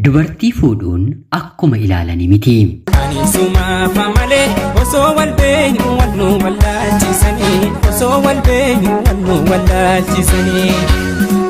Dubartii fuudhuun akkuma ilaalanii miti. Ani sumaafa malee osoo wal beenyu wal nu wallaalchisanii, osoo wal beenyu wal nu wallaalchisanii.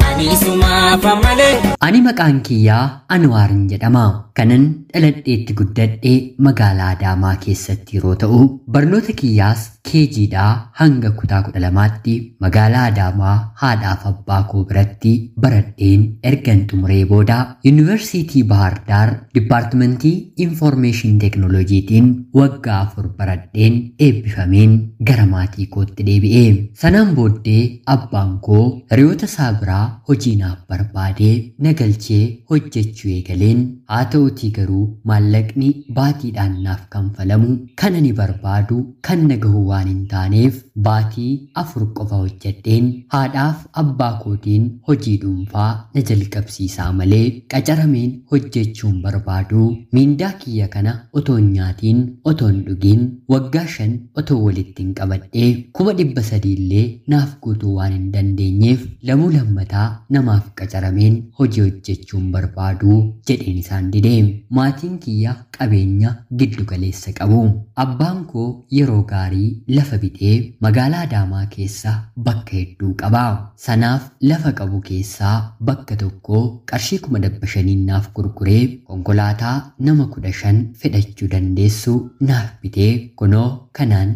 Ani sumaafa malee. Ani maqaan kiyyaa Anwaarin jedhama. Kanan dhaladheetti guddadhee magaalaa Adaamaa keessatti yeroo ta'u, barnoota kiyyaas keejiidhaa hanga kutaa 12tti magaalaa Adaamaa haadhaaf abbaa koo biratti baradheen ergan xumuree booda Yuunivarsiitii Bahar Daar Dipaartimentii Infoormeeshin Teekinooloojiitiin waggaa 4 baradheen eebbifameen gara maatii kootti deebi'e. Sanaan booddee abbaan koo hiriyoota isaa biraa hojii naaf barbaadee na galchee hojjechuu eegaleen. Haa ta'utii garuu maallaqni baatiidhaan naaf kanfalamu kan ani barbaadu kan na gahu waan hin taaneef baatii 4 qofa hojjedheen haadhaaf abbaa kootiin hojii dhuunfaa na jalqabsiisaa malee qacarameen hojjechuun barbaadu. Miindaa kiyya kana otoo hin nyaatiin otoo hin dhugiin waggaa 5 otoo walitti hin qabadhee 300,000 illee naaf guutuu waan hin dandeenyeef lamuu lammataa namaaf qacarameen hojii hojjechuun barbaadu jedheen isaan dide. Maatiin kiyya qabeenya giddu galeessa qabu. Abbaan koo yeroo gaarii lafa bitee magaalaa Adaamaa keessa bakka hedduu qaba. Sanaaf lafa qabu keessaa bakka tokko qarshii 500,000 naaf gurguree konkolaataa nama 15 fedhachuu dandeessu naaf bitee, kunoo kanaan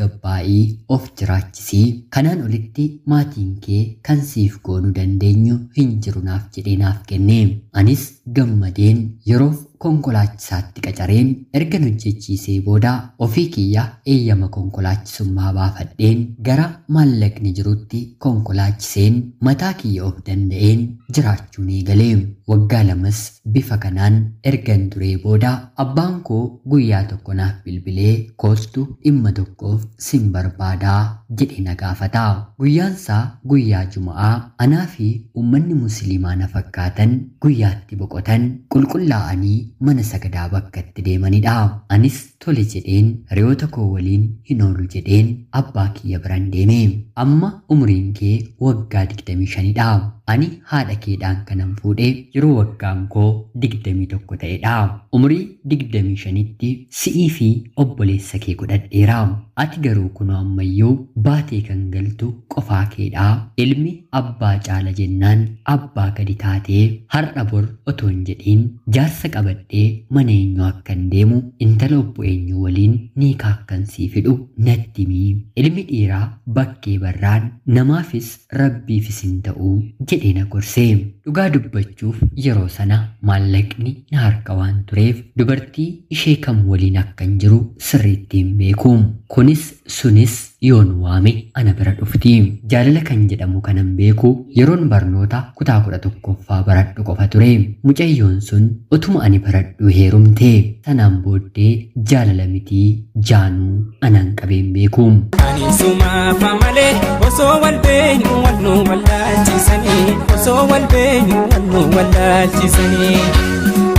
tasgabbaa'ii of jiraachisii, kanaan olitti maatiin kee kan siif goonuu dandeenyu hin jiru naaf jedhee naaf kenne. Anis gammadeen yeroof konkolaachisaatti qacareen ergan hojjechiisee booda ofii kiyya eeyyama konkolaachisummaa baafadheen gara maallaqni jirutti konkolaachiseen mataa kiyya of danda'een jiraachuun eegale. Waggaa 2 bifa kanaan ergan turee booda abbaan koo guyyaa tokko naaf bilbilee koostu dhimma tokkoof sin barbaadaa jedhee na gaafata. Guyyaan isaa guyyaa Juma'aa, anaa fi uummanni musliimaa na fakkaatan guyyaatti boqotan qulqullaa'anii mana sagadaa bakka itti deemanidha. Anis tole jedheen hiriyoota koo waliin hin oolu jedheen abbaa kiyya biran deeme. Amma umriin kee waggaa 25dha. Ani haadha keedhaan kanan fuudhe yeroo waggaan koo 21 ta'edha. Umrii 25tti si'ii fi obboleessa kee godhadheera. Ati garuu kunoo ammayyuu baatee kan galtu qofaa keedha. Ilmi abbaa caala jennaan abbaa gadi taatee har'a bor otoo hin jedhiin jaarsa qabadhee mana eenyu akkan deemu intala obbo eenyu waliin niikaa akkan sii fidhu natti himi. Ilmi dhiiraa bakkee barraan namaafis rabbiifis hin ta'u jedhee na gorse. Dhugaa dubbachuuf yeroo sana maallaqni na harka waan tureef dubartii ishee kam waliin akkan jiru sirriitti hin beeku. Kunis sunis yoon waame ana bira dhufti. Jaalala kan jedhamu kanan beeku yeroon barnoota kutaa 11ffaa baradhu qofa ture. Mucayyoon sun utuma ani baradhu heerumte. Sanaan booddee jaalala mitii jaanuu anaan qabeen beeku. Ani sumaafa malee osoo wal beenyu wal nu wallaalchisanii, osoo wal beenyu wal nu wallaalchisanii.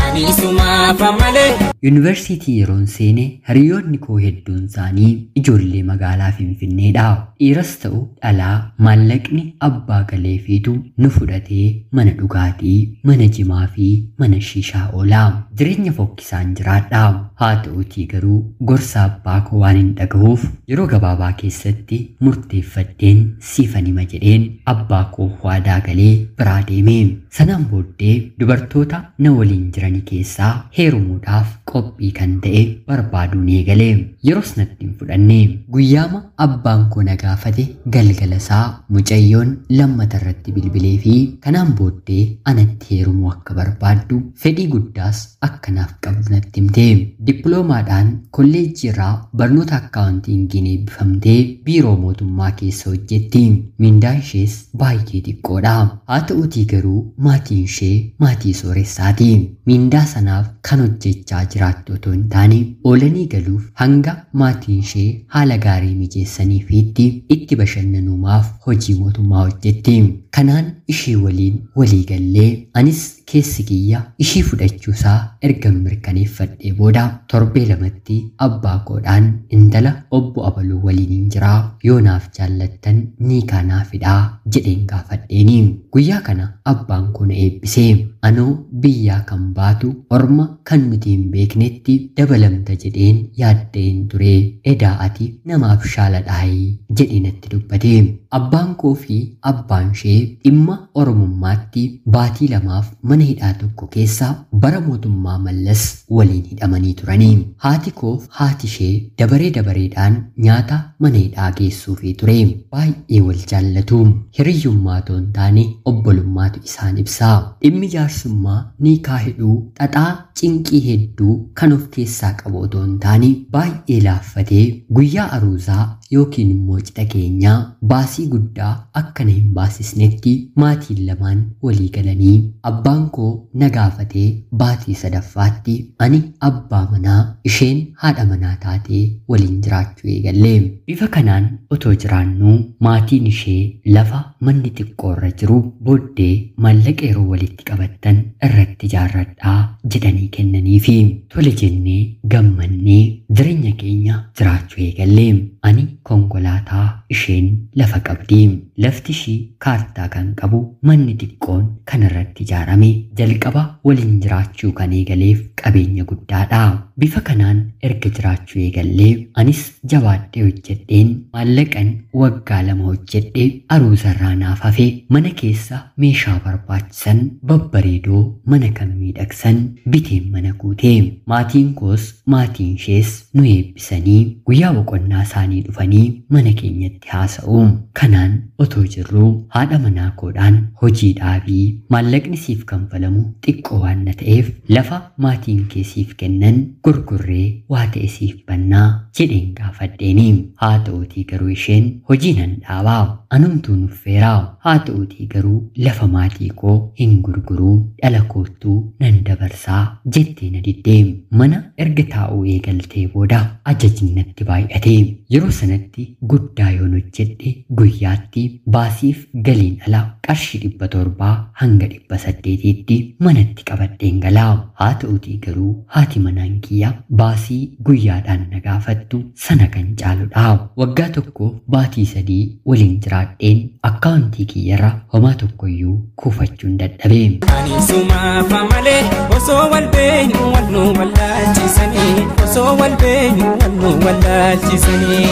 Ani sumaafa malee. Yuunivarsiitii yeroon seene hiriyoonni koo hedduun isaanii ijoollee magaalaa Finfinneedha. Dhiiras ta'u dhalaa maallaqni abbaa galeefiitu nu fudhatee mana dhugaatii, mana jimaa fi mana shiishaa oola. Jireenya fokkisaan jiraadha. Haa ta'utii garuu gorsa abbaa koo waan hin dhagahuuf yeroo gabaabaa keessatti murteeffadheen siifan hima jedheen abbaa koo waadaa galee biraa deeme. Sanaan booddee dubartoota na waliin jiranii keessaa heerumuudhaaf qophii kan ta'e barbaaduun eegale. Yeroos natti hin fudhanne. Guyyaama abbaan koo na gaafate galgala isaa mucayyoon lammata irratti bilbilee fi kanaan booddee anatti heerumuu akka barbaaddu fedhii guddaas akka naaf qabdu natti himte. Dippiloomaadhaan kolleejjii irraa barnoota akkaawuntiingiin eebbifamtee biiroo mootummaa keessa hojjetti. Mindaan ishees baay'ee xiqqoodha. Haa ta'utii garuu maatiin ishee maatii sooressaati. Mindaa sanaaf kan hojjechaa jiraattu otoo hin taane oolanii galuuf hanga maatiin ishee haala gaarii mijeessaniifiitti itti bashannanumaaf hojii mootummaa hojjetti. Kanaan ishee waliin walii gallee anis keessi kiyya ishii fudhachuusaa erga mirkaneeffadhee booda torbee lamatti abbaa koodhaan intala obbo Abaluu waliin hin jiraa yoo naaf jaallattan ni kaanaafidhaa jedheen gaafadheeni. Guyyaa kana abbaan koo na eebbisee anoo biyyaa kan baatu orma kan nuti hin beeknetti dabalamta jedheen yaaddeen ture edaa ati namaaf shaala dhaayii jedhee natti dubbate. Abbaan koo fi abbaan ishee dhimma oromummaatti baatii lamaaf mana hidhaa tokko keessa bara mootummaa Mallas waliin hidhamanii turanii. Haati koof haati ishee dabaree dabareedhaan nyaata mana hidhaa geessuufii ture. Baay'ee wal jaallatu. Hiriyyummaa otoo hin taane obbolummaatu isaan ibsa. Dhimmi jaarsummaa niikaa hidhuu xaxaa cinqii hedduu kan of keessaa qabu otoo hin taane baay'ee laaffatee guyyaa aruuzaa yookiin immoo cidha keenyaa baasii guddaa akkana hin baasisnetti maatiin lamaan walii galanii abbaan koo na gaafatee baatii sadaffaatti ani abbaa manaa isheen haadha manaa taatee waliin jiraachuu eegalle. Bifa kanaan otoo jiraannuu maatiin ishee lafa manni xiqqoorra jiru booddee maallaqa yeroo walitti qabattan irratti ijaarradhaa jedhanii kennaniifi tole jennee gammannee jireenya keenya jiraachuu eegalle. Ani konkolaataa isheen lafa qabdi. Lafti ishii kaartaa kan qabu manni xiqqoon kan irratti ijaarame jalqaba waliin jiraachuu kan eegaleef qabeenya guddaadha. Bifa kanaan erga jiraachuu eegallee anis jabaadhee hojjedheen maallaqan waggaa 2 hojjedhee aruuzarraa naaf hafe mana keessa meeshaa barbaachisan babbareedoo mana kan miidhagsan biteen mana guutee maatiin koos maatiin ishees nu eebbisanii guyyaa boqonnaa isaanii dhufanii mana keenyatti haasa'u. Kanaan otoo jirruu haadha manaa koodhaan hojii dhaabii maallaqni siif kanfalamu xiqqoo waan na ta'eef lafa maatiin kee siif kennan gurgurree waa ta'e siif bannaa jedheen gaafadheeni. Haa ta'uutii garuu isheen hojii nan dhaabaa anumtuu nuffeeraa haa ta'uutii garuu lafa maatii koo hin gurguruu dhala koottuu nan dabarsaa jettee na diddee. Mana erga taa'uu eegaltee booda ajajni natti baay'ate. Yeroo sanatti guddaa yoon hojjedhe guyyaatti baasiif galiin ala qarshii 700 hanga 800tti manatti qabadheen galaa. Haa ta'uutii garuu haati manaan kiyya baasii guyyaadhaan na gaafattu sana kan caaludha. Waggaa 1 baatii 3 waliin jiraadheen akkaawuntii kiyyarra homaa tokkoyyuu kuufachuun dadhabe. Ani sumaafa malee osoo wal beeknu wal nu wallaalchisanii osoo wal beeknu wal nu wallaalchisanii.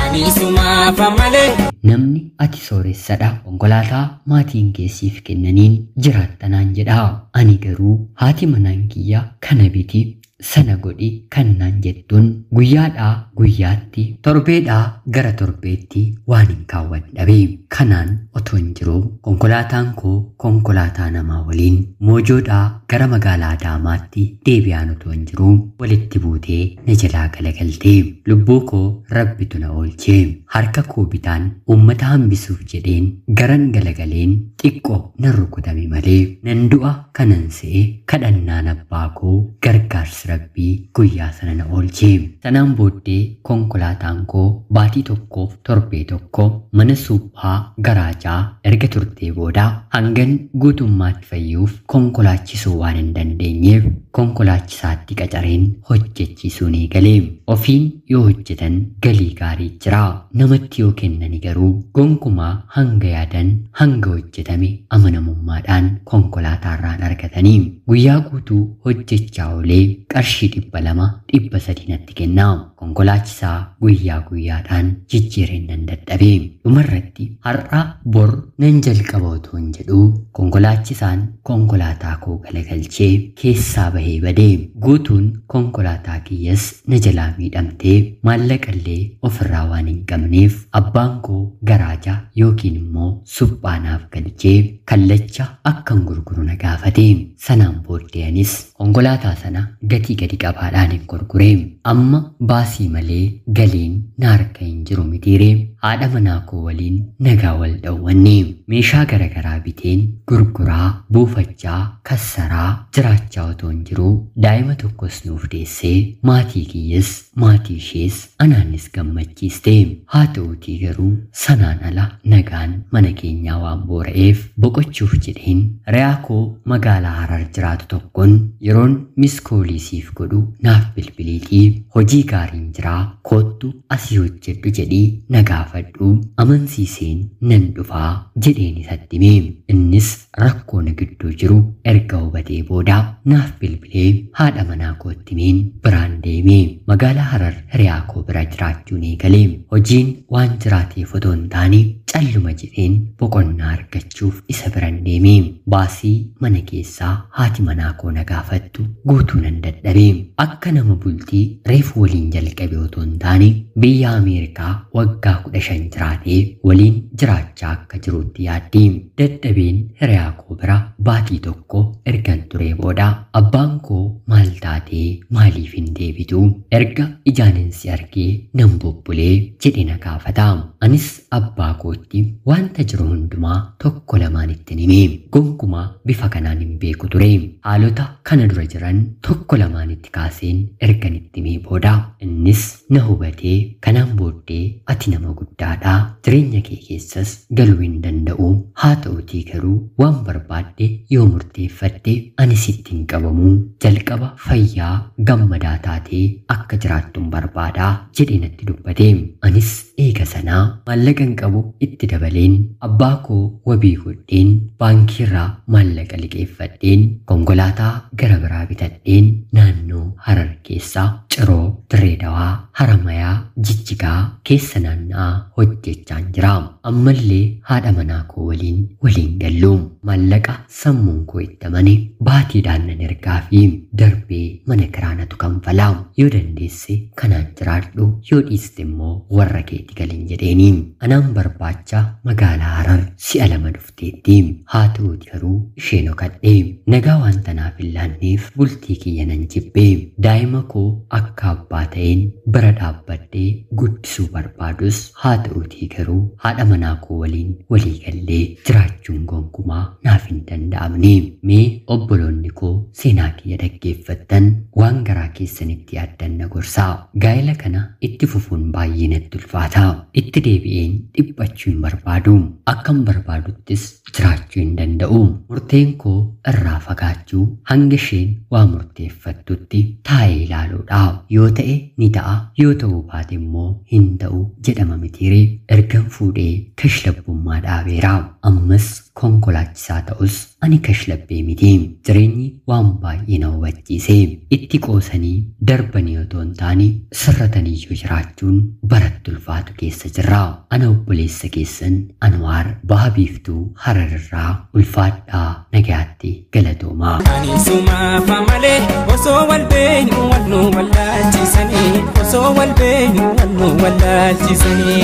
Ani sumaafa malee. Namni ati sooressadha konkolaataa maatiin keessiif kennaniin jiraattanaan jedha. Ani garuu haati manaan kiyya kana biti sana godhi kan naan jettuun guyyaadhaa guyyaatti torbeedhaa gara torbeetti waan hin kaawwan dhabe. Kanaan otoo hin jiruu konkolaataan koo konkolaataa namaa waliin moojoodhaa gara magaalaa Adaamaatti deebi'aan otoo hin jiruu walitti buutee na jalaa galagaltee lubbuu koo rabbitu na oolchee harka koo bitaan uummata hambisuuf jedheen garan galagaleen xiqqoo nan rukutame malee nan du'a kanan se'e kadhannaan abbaa koo gargaarsi rabbii guyyaa sana na oolchee. Sanaan booddee konkolaataan koo baatii 1 torbee 1 mana suphaa garaajaa erga turtee booda hangan guutummaatti fayyuuf konkolaachisuu waan hin dandeenyeef konkolaachisaatti qacareen hojjechiisuun eegalee. Ofiin yoo hojjetan galii gaarii jira. Namatti yoo kennani garuu gonkumaa hanga yaadan hanga hojjetame amanamummaadhaan konkolaataarraan argatanii guyyaa guutuu hojjechaa oolee qarshii 200 300 natti kennaa. Konkolaachisaa guyyaa guyyaadhaan jijjiireen nan dadhabe. Dhumarratti har'a bor nan jalqaba otoo hin jedhuu konkolaachisaan konkolaataa koo galagalchee keessaa bahee badee guutuun konkolaataa kiyyas na jalaa miidhamtee maallaqallee ofirraa waan hin qabneef abbaan koo garaaja yookiin immoo suphaanaaf galchee kallacha akkan gurguru na gaafate. Sanaan booddee anis Konkolaataa sana gatii gadi qabaadhaan hin gurgure. Amma baasii malee galiin na harka hin jiru mitiiree haadha manaa koo waliin nagaa wal dhowwanne. Meeshaa garaagaraa biteen gurguraa, buufachaa, kassaraa jiraachaa otoo hin jiruu daa'ima tokkos nuuf deessee maatii kiyyas maatii ishees anaanis gammachiiste. Haa ta'uutii garuu sanaan ala nagaan mana keenyaa waan boora'eef boqochuuf jedheen re'aa koo magaalaa Harar jiraatu tokkoon yeroon miskoolii siif godhu naaf bilbiliitii hojii gaariin jiraa koottu asii hojjedhu jedhii na gaafadhu amansiiseen nan dhufaa jedheen isatti hime. Innis rakkoo na gidduu jiru erga hubatee booda naaf bilbilee haadha manaa kootti himeen biraan deeme. Magaalaa Harar hiriyaa koo bira jiraachuun eegale. Hojiin waan jiraateef otoo hin taane calluma jedheen boqonnaa argachuuf isa biran deeme. Baasii mana keessaa haati manaa koo na gaafattu guutuu nan dadhabe. Akka nama bultii reefu waliin jalqabe otoo hin taane biyya Ameerikaa waggaa 15 jiraatee waliin jiraachaa akka jirutti yaadde. Dadhabeen hiriyaa koo bira baatii tokko ergan turee booda abbaan koo maal taatee maaliif hin deebitu erga ijaanin si argee nan bubbulee jedhe na gaafata. Anis abbaa kootti wanta jiru hundumaa tokko lamaan ittiin hime. Gonkumaa bifa kanaan hin beeku ture. Haalota kana dura jiran tokko lamaan itti kaaseen ergan itti himee booda innis na hubatee kanaan booddee ati nama guddaadha. Jireenya kee keessas galuu hin danda'u. Haa ta'utii garuu waan barbaadde yoo murteeffatte ani sitti hin qabamu. Jalqaba fayyaa gammadaa taatee akka jiraattuun barbaadaa jedhee natti dubbate. Anis eega sanaa maallaqa hin qabu itti dabaleen abbaa koo wabii godheen baankiirraa maallaqa liqeeffadheen konkolaataa gara biraa bitadheen naannoo Harar keessaa Ciroo, Dirree Dawaa, Haramayaa, Jijjigaa keessa naanna'aa hojjechaan jira. Ammallee haadha manaa koo waliin waliin gallu. Maallaqa sammuun koo itti amane baatiidhaan nan ergaa fi darbee mana kiraanatu kanfala. Yoo dandeesse kanaan jiraadhu, yoo dhiiste immoo warra keetti galin jedheeni. Anaan barbaacha magaalaa Harar si'a lama dhufteetti. Haa ta'uuti garuu isheen hokadhe. Nagaa waan tanaaf hin laanneef bultii kiyya nan jibbe. Daa'ima koo akka abbaa ta'een bira dhaabbadhee guddisuu barbaadus haa ta'uutii garuu haadha manaa koo waliin walii gallee jiraachuun gonkumaa naaf hin danda'amne. Mee obboloonni koo seenaa kiyya dhaggeeffattan waan garaa keessanitti yaaddan na gorsaa. Gaa'ela kana itti fufuun baay'ee natti ulfaata. Itti deebi'een dhiphachuu hin barbaadu. Akkan barbaaduttis jiraachuu hin danda'u. Murteen koo irraa fagaachuu hanga isheen waa murteeffattutti taa'ee ilaaluudha. Yoo ta'e ni ta'a, yoo ta'uu baate immoo hin ta'u jedhama mitiiree. Ergan fuudhee kashlabbummaa dhaabeera. Ammas konkolaachisaa ta'us ani kashlabbee miti. Jireenyi waan baay'ee na hubachiise. Itti qoosanii darbanii otoo hin taane sirrataniyyuu jiraachuun baratti ulfaatu keessa jirra. Ana obboleessa keessan Anwaar Baha Biiftuu Hararraa ulfaadhaa nagayaatti galatoomaa. Ani sumaafa malee osoo wal beenyu wal nu wallaalchisanii osoo wal beenyu wal nu wallaalchisanii.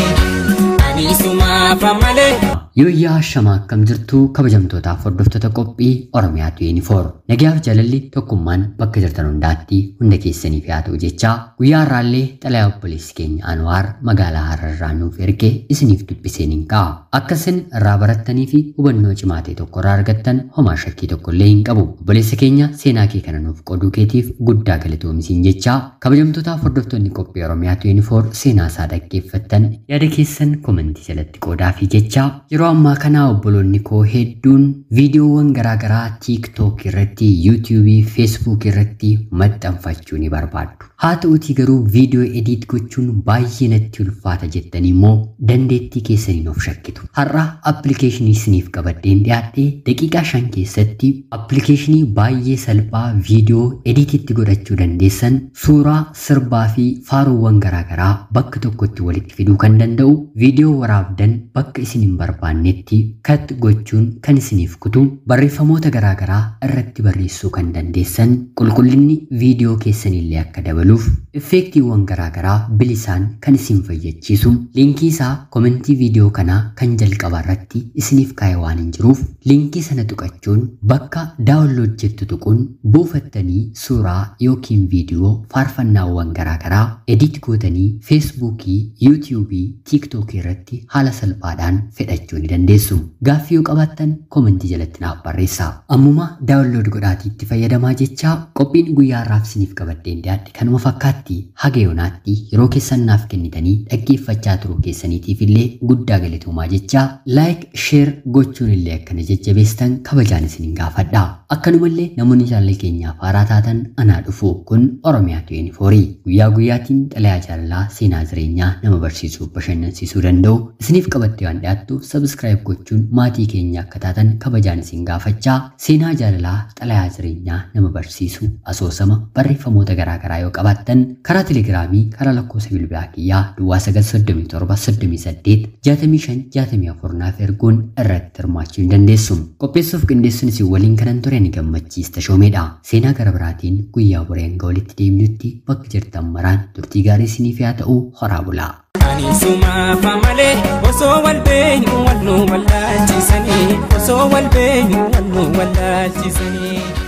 Ani sumaafa malee. Yooyyaa shamaa akkam jirtu kabajamtootaaf hordoftoota qophii Oromiyaa 24. Nagayaaf jaalalli tokkummaan bakka jirtan hundaatti hunda keessaniif haa ta'u jechaa guyyaa har'aallee xalayaa obboleessi keenya Anwaar magaalaa Hararraa nuuf erge isiniif dubbiseen hin ka'a. Akka isin irraa barattanii fi hubannoo cimaa ta'e tokko irraa argattan homaa shakkii tokko illee hin qabu. Obboleessa keenya seenaa kee kana nuuf qooduu keetiif guddaa galatoomisiin jechaa kabajamtootaaf hordoftoonni qophii Oromiyaa 24 seenaa isaa dhaggeeffattan yaada keessan komentii jalatti qoodaa fi jechaa yeroo ammaa kana obboloonni koo hedduun viidiyoowwan garaagaraa TikTok irratti, YouTube, Facebook irratti maxxanfachuu ni barbaaddu. Haa ta'uutii garuu viidiyoo edit gochuun baay'ee natti ulfaata jettanii immoo dandeettii keessaniin of shakkitu. Har'a appilikeeshinii isiniif qabadheen dhiyaadhee daqiiqaa 5 keessatti appilikeeshinii baay'ee salphaa viidiyoo edititti godhachuu dandeessan suuraa, sirbaa fi faaruuwwan garaagaraa bakka tokkotti walitti fiduu kan danda'u viidiyoo waraabdan bakka isin hin barbaanne barbaannetti kat gochuun kan isiniif kutu, barreeffamoota garaagaraa irratti barreessuu kan dandeessan, qulqullinni viidiyoo keessanillee akka dabaluuf effeektiiwwan garaagaraa bilisaan kan isin fayyachiisu, liinkii isaa komentii viidiyoo kanaa kan jalqabaa irratti isiniif kaa'e waan hin jiruuf liinkii sana tuqachuun bakka daawunlood jettu tuquun buufattanii suuraa yookiin viidiyoo faarfannaawwan garaagaraa edit gootanii feesbuukii, yuutiyuubii, tiiktookii irratti haala salphaadhaan fedhachuu ni dandeessu. Gaaffii yoo qabaattan komentii jalatti naaf barreessaa. Ammuma daawunlood godhaatii itti fayyadamaa jechaa qophiin guyyaa har'aaf isiniif qabadheen dhiyaadhe kanuma fakkaatti. Haga yoonaatti yeroo keessan naaf kennitanii dhaggeeffachaa turuu keessaniitiif illee guddaa galatoomaa jechaa laayik, sheer gochuun illee akkana jajjabeessitan kabajaan isinin gaafadha. Akkanumallee namoonni jaalala keenyaaf haaraa taatan anaa dhufu. Kun Oromiyaa 24 guyyaa guyyaatiin xalayaa jaalalaa seenaa jireenyaa nama barsiisuu bashannansiisuu danda'u isiniif qabattee waan dhiyaattu sabskiraayib gochuun maatii keenya akka taatan kabajaan isin gaafachaa seenaa jaalalaa xalayaa jireenyaa nama barsiisu asoosama barreeffamoota garaagaraa yoo qabaattan karaa telegiraamii karaa lakkoofsa bilbilaa kiyyaa duwwaa 937 38 65 64 naaf erguun irratti hirmaachuu ni dandeessu. Qopheessuuf qindeessuun isin waliin kanan ture ni gammachiista shoomeedha. Seenaa gara biraatiin guyyaa boree hanga walitti deemnutti bakka jirtan maraan turtii gaarii isiniif haa ta'u, horaa bulaa. Ani sumaaf malee osoo wal beenyu wal nu wallaalchisanii, osoo wal beenyu wal nu wallaalchisanii.